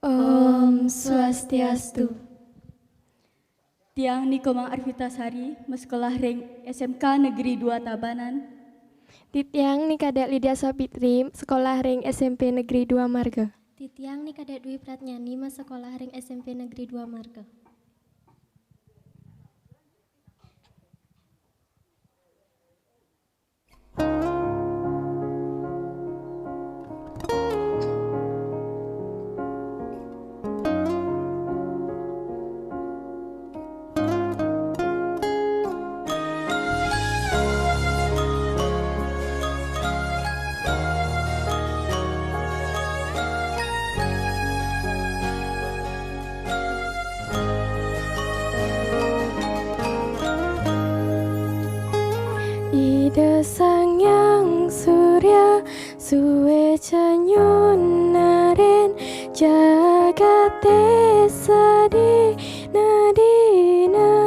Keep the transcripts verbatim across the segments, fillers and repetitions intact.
Om Swastiastu. Tiang Ni Komang Arvita Sari, masekolah ring S M K Negeri dua Tabanan. Titiang Ni Kadek Lydia Sapitri, sekolah ring S M P Negeri dua Marga. Titiang Ni Kadek Dwi Pratnyani, masekolah ring S M P Negeri dua Marga. Ida Sang Hyang Surya suwe canyun naren jagate sadina-dina.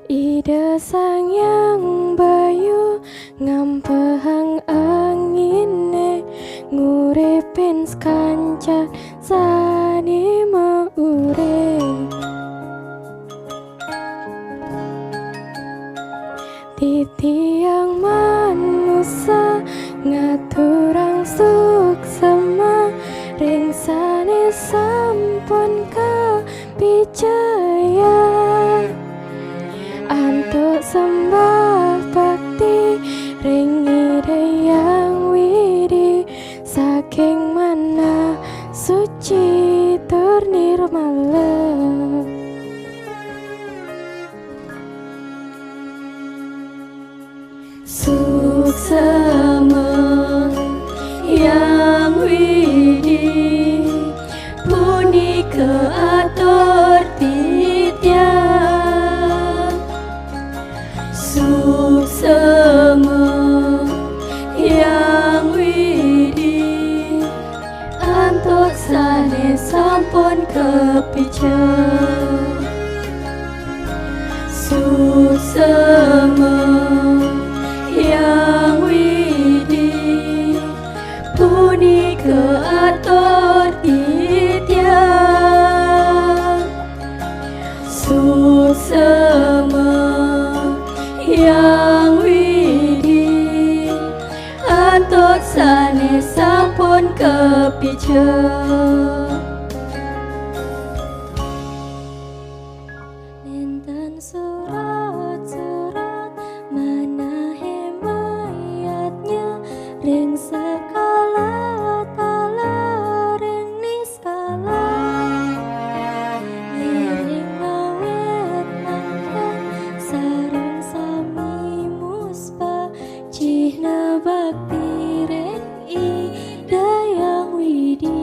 Ida Sang Hyang Bayu ngampehang angine, nguripin sakancan sane maurip. Titiang manusa ngaturang suksema ring sane sampun kapicayang. Antuk sembah bakti ring Ida Hyang Widi saking manah suci tur nirmala. Suksema Hyang Widi punika atur titiang. Suksema Hyang Widi antuk sane sampun kapica. Suksema Hyang Widi punika atur titiang. Suksema Hyang Widi antuk sane sampun kapica. Nenten surat-surat manahe mayatnya ring sekala tala ring niskala. Ngiring ngawit mangkin sareng sami muspa cihna bakti ring Ida Hyang Widi.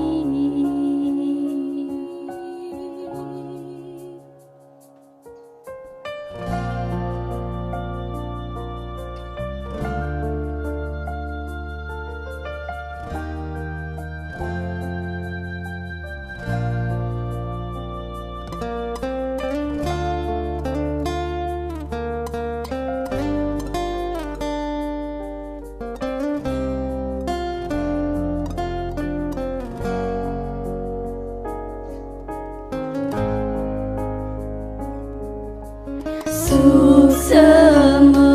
Suksema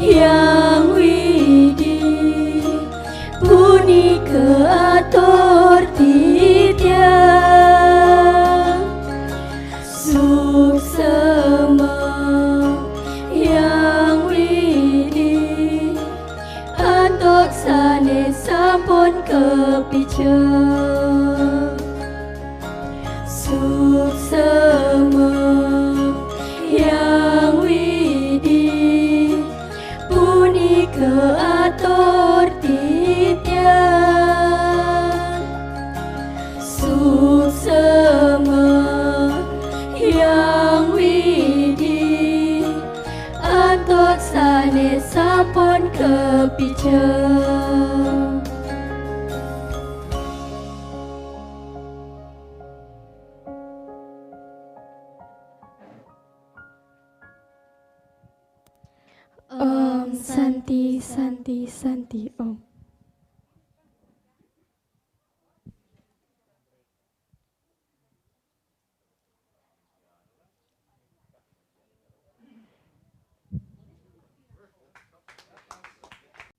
Hyang Widi punika atur titiang. Suksema Hyang Widi antuk sane sampun kapica. Suksema Hyang Widi punika atur titiang. Suksema Hyang Widi antuk sane sampun kapica. Om Santi, Santi, Santi, Om.